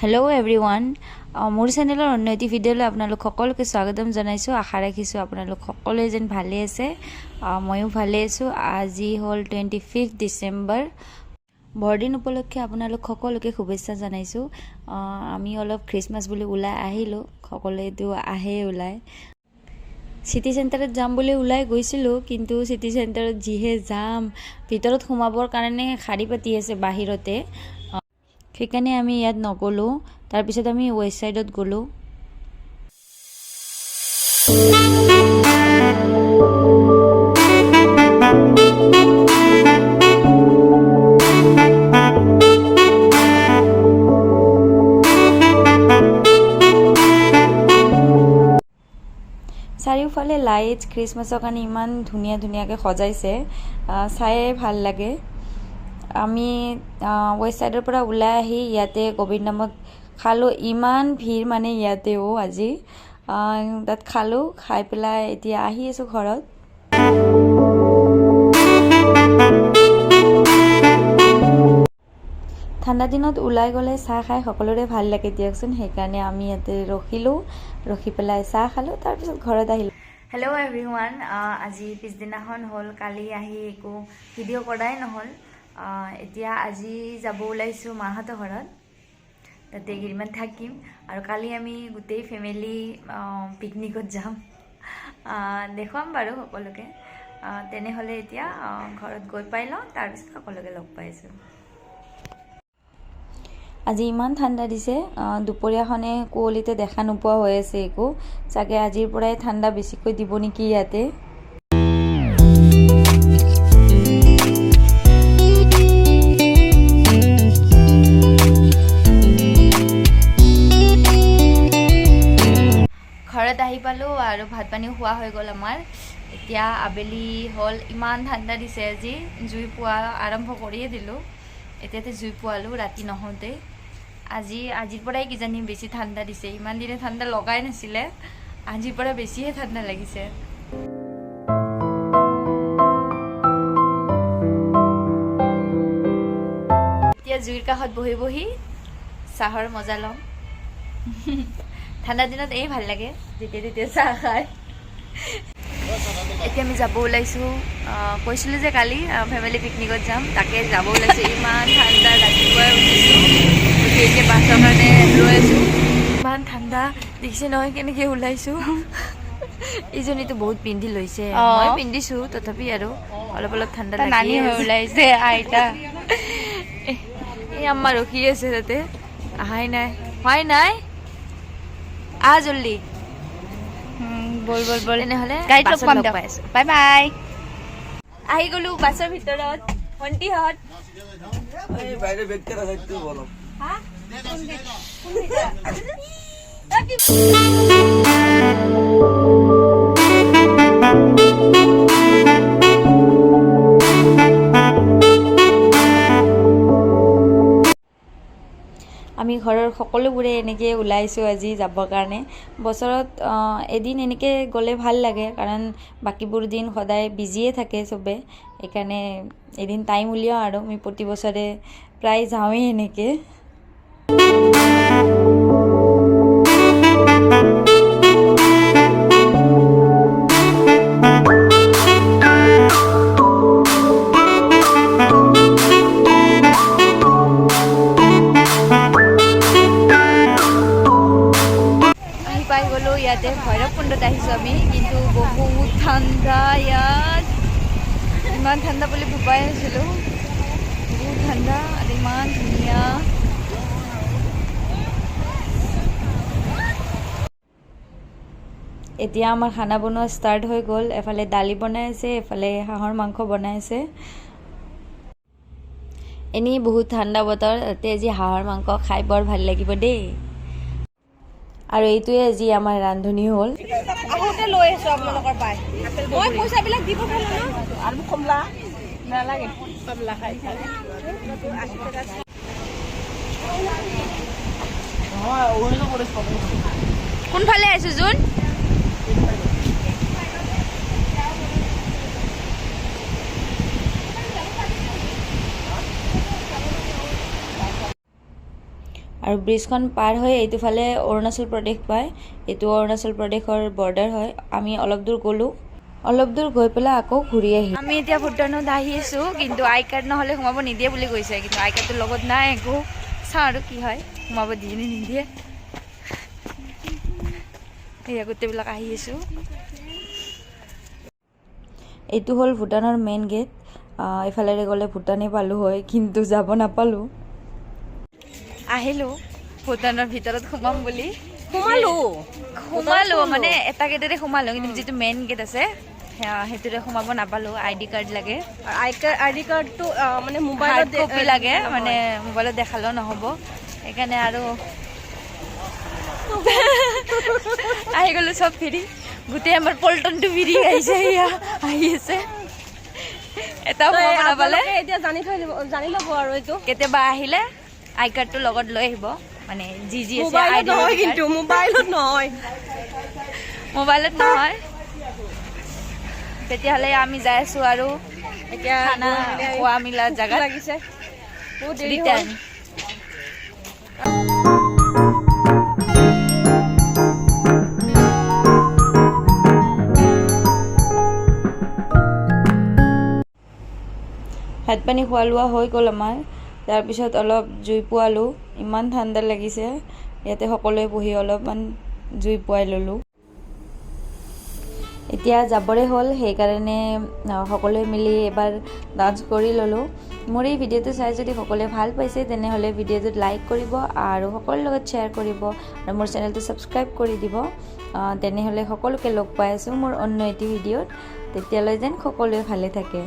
Hello' everyone, মোৰ চেনেলৰ অন্য এটি ভিডিঅ'লৈ আপোনালোক সকলোকে স্বাগতম জনাইছোঁ। আশা ৰাখিছোঁ আপোনালোক সকলোৱে যেন ভালে আছে। ময়ো ভালে আছোঁ। আজি হ'ল 25 ডিচেম্বৰ। বৰদিন উপলক্ষে আপোনালোক সকলোকে শুভেচ্ছা জনাইছোঁ। আমি অলপ খ্ৰীষ্টমাছ বুলি ওলাই আহিলোঁ। সকলোৱেতো আহেই ওলাই। চিটি চেণ্টাৰত যাম বুলি ওলাই গৈছিলোঁ, কিন্তু চিটি চেণ্টাৰত যিহে জাম, ভিতৰত সোমাবৰ কাৰণে শাৰী পাতি আছে বাহিৰতে। সেইকাৰণে আমি ইয়াত নগ'লোঁ। তাৰপিছত আমি ৱেষ্ট ছাইডত গ'লোঁ। চাৰিওফালে লাইটছ, খ্ৰীষ্টমাছৰ কাৰণে ইমান ধুনীয়া ধুনীয়াকৈ সজাইছে, চায়ে ভাল লাগে। আমি ৱেষ্ট ছাইডৰ পৰা ওলাই আহি ইয়াতে গোবিন্দমত খালোঁ। ইমান ভিৰ মানে ইয়াতেও আজি। তাত খালোঁ, খাই পেলাই এতিয়া আহি আছোঁ ঘৰত। ঠাণ্ডা দিনত ওলাই গ'লে চাহ খাই সকলোৰে ভাল লাগে দিয়কচোন। সেইকাৰণে আমি ইয়াতে ৰখিলোঁ, ৰখি পেলাই চাহ খালোঁ, তাৰপিছত ঘৰত আহিলোঁ। হেল্ল' এভৰিৱান, আজি পিছদিনাখন হ'ল। কালি আহি একো ভিডিঅ' কৰাই নহ'ল। এতিয়া আজি যাব ওলাইছোঁ মাহঁতৰ ঘৰত। তাতে কেইদিনমান থাকিম আৰু কালি আমি গোটেই ফেমিলি পিকনিকত যাম। দেখুৱাম বাৰু সকলোকে। তেনেহ'লে এতিয়া ঘৰত গৈ পাই লওঁ, তাৰপিছত সকলোকে লগ পাইছোঁ। আজি ইমান ঠাণ্ডা দিছে, দুপৰীয়াখনে কুঁৱলীতে দেখা নোপোৱা হৈ আছে একো। চাগে আজিৰ পৰাই ঠাণ্ডা বেছিকৈ দিব নেকি ইয়াতে। ঘৰত আহি পালোঁ আৰু ভাত পানীও খোৱা হৈ গ'ল আমাৰ। এতিয়া আবেলি হ'ল। ইমান ঠাণ্ডা দিছে আজি, জুই পোৱা আৰম্ভ কৰিয়ে দিলোঁ। এতিয়াতে জুই পোৱালোঁ ৰাতি নহওঁতেই। আজিৰ পৰাই কিজানি বেছি ঠাণ্ডা দিছে। ইমান দিনে ঠাণ্ডা লগাই নাছিলে, আজিৰ পৰা বেছিহে ঠাণ্ডা লাগিছে। এতিয়া জুইৰ কাষত বহি বহি চাহৰ মজা ল'ম। ঠাণ্ডা দিনত এই ভাল লাগে, যেতিয়া তেতিয়া চাহ খায়। এতিয়া আমি যাব ওলাইছোঁ। কৈছিলোঁ যে কালি ফেমিলি পিকনিকত যাম, তাকে যাব ওলাইছোঁ। ইমান ঠাণ্ডা, ৰাতিপুৱাই উঠিছোঁ, উঠি এতিয়া বাছৰ কাৰণে ৰৈ আছোঁ। ইমান ঠাণ্ডা দেখিছে নহয়, কেনেকৈ ওলাইছোঁ। ইজনীতো বহুত পিন্ধি লৈছে। মই পিন্ধিছোঁ, তথাপি আৰু অলপ অলপ ঠাণ্ডা। নানি হৈ ওলাইছে আইতা। এই আম্মা ৰখি আছে তাতে, অহাই নাই, হোৱাই নাই। আহ জল্দি। বল বল বল। তেনেহ'লে গাড়ীত লগ বাছত পাম লগ দিয়ক। পাই আছোঁ। Bye bye. আহি গ'লো বাছৰ ভিতৰত, ভণ্টিহঁত। বাইৰে বেগ কেনা থাকতে বলো। আমি ঘৰৰ সকলোবোৰে এনেকৈ ওলাইছোঁ আজি যাবৰ কাৰণে। বছৰত এদিন এনেকৈ গ'লে ভাল লাগে, কাৰণ বাকীবোৰ দিন সদায় বিজিয়ে থাকে চবে। সেইকাৰণে এদিন টাইম উলিয়াওঁ আৰু আমি প্ৰতি বছৰে প্ৰায় যাওঁৱেই এনেকৈ। আহি পাই গ'লোঁ ইয়াতে, ভৈৰৱকুণ্ডত আহিছোঁ আমি। কিন্তু বহুত ঠাণ্ডা ইয়াত। ইমান ঠাণ্ডা বুলি ভবাই নাছিলোঁ। বহুত ঠাণ্ডা আৰু ইমান ধুনীয়া। এতিয়া আমাৰ খানা বনোৱা ষ্টাৰ্ট হৈ গ'ল। এফালে দালি বনাই আছে, এফালে হাঁহৰ মাংস বনাই আছে। এনেই বহুত ঠাণ্ডা বতৰ, তাতে আজি হাঁহৰ মাংস খাই বৰ ভাল লাগিব দেই। আৰু এইটোৱে আজি আমাৰ ৰান্ধনি হ'ল। আহোঁতে লৈ আহিছো আপোনালোকৰ পাই। মই পইচাবিলাক দি পঠালো ন। আৰু কমলা নালাগে, কমলা খাই। নহয়, অৰুণাচল প্ৰদেশ পাব। কোনফালে আহিছো জোন? আৰু ব্ৰিজখন পাৰ হৈ এইটো ফালে অৰুণাচল প্ৰদেশ পায়। এইটো অৰুণাচল প্ৰদেশৰ বৰ্ডাৰ হয়। আমি অলপ দূৰ গ'লোঁ, অলপ দূৰ গৈ পেলাই আকৌ ঘূৰি আহিলোঁ। আমি এতিয়া ভূটানত আহি আছোঁ, কিন্তু আই কাৰ্ড নহ'লে সোমাব নিদিয়ে বুলি কৈছে। কিন্তু আই কাৰ্ডটো লগত নাই একো। চাওঁ আৰু কি হয়, সোমাব দিয়ে নে নিদিয়ে। এয়া গোটেইবিলাক আহি আছোঁ। এইটো হ'ল ভূটানৰ মেইন গেট। এইফালেৰে গ'লে ভূটানেই পালোঁ হয়, কিন্তু যাব নাপালোঁ। আহিলোঁ ভূটানৰ ভিতৰত সোমাম বুলি। সোমালো। সোমালো, মানে এটা গেটেৰে সোমালো, কিন্তু যিটো মেইন গেট আছে সেইটোৰে সোমাব নাপালো। আই ডি কাৰ্ড লাগে। আই কাৰ্ড, আই ডি কাৰ্ডটো মানে হাৰ্ড মোবাইলত কপি লাগে, মানে মোবাইলত দেখালেও নহ'ব। সেইকাৰণে আৰু আহি গ'লো। চব ফিৰি, গোটেই আমাৰ পল্টনটো ফিৰি আহিছে। এয়া আহি আছে, এটাও সোমাব নাপালে। আপোনালোকে এতিয়া জানি থৈ দিব, জানি ল'ব আৰু এইটো। কেতিয়াবা আহিলে আই কাৰ্ডটো লগত লৈ আহিব, মানে যি যি আছে। মোবাইলত ID নহয় card। কিন্তু মোবাইলত নহয়। মোবাইলত নহয়। তেতিয়াহ'লে আমি যাই আছো আৰু এতিয়া খানা খোৱা মেলা জেগাত লাগিছে, বহুত দেৰি হ'ল। ৰিটাৰ্ণ। ভাত পানী খোৱা লোৱা হৈ গ'ল আমাৰ। তাৰপিছত অলপ জুই পোৱালোঁ। ইমান ঠাণ্ডা লাগিছে, ইয়াতে সকলোৱে বহি অলপমান জুই পোৱাই ল'লোঁ। এতিয়া যাবৰে হ'ল, সেইকাৰণে সকলোৱে মিলি এবাৰ ডান্স কৰি ল'লোঁ। মোৰ এই ভিডিঅ'টো চাই যদি সকলোৱে ভাল পাইছে, তেনেহ'লে ভিডিঅ'টোত লাইক কৰিব আৰু সকলোৰ লগত শ্বেয়াৰ কৰিব আৰু মোৰ চেনেলটো ছাবস্ক্ৰাইব কৰি দিব। তেনেহ'লে সকলোকে লগ পাই আছোঁ মোৰ অন্য এটি ভিডিঅ'ত। তেতিয়ালৈ যেন সকলোৱে ভালে থাকে।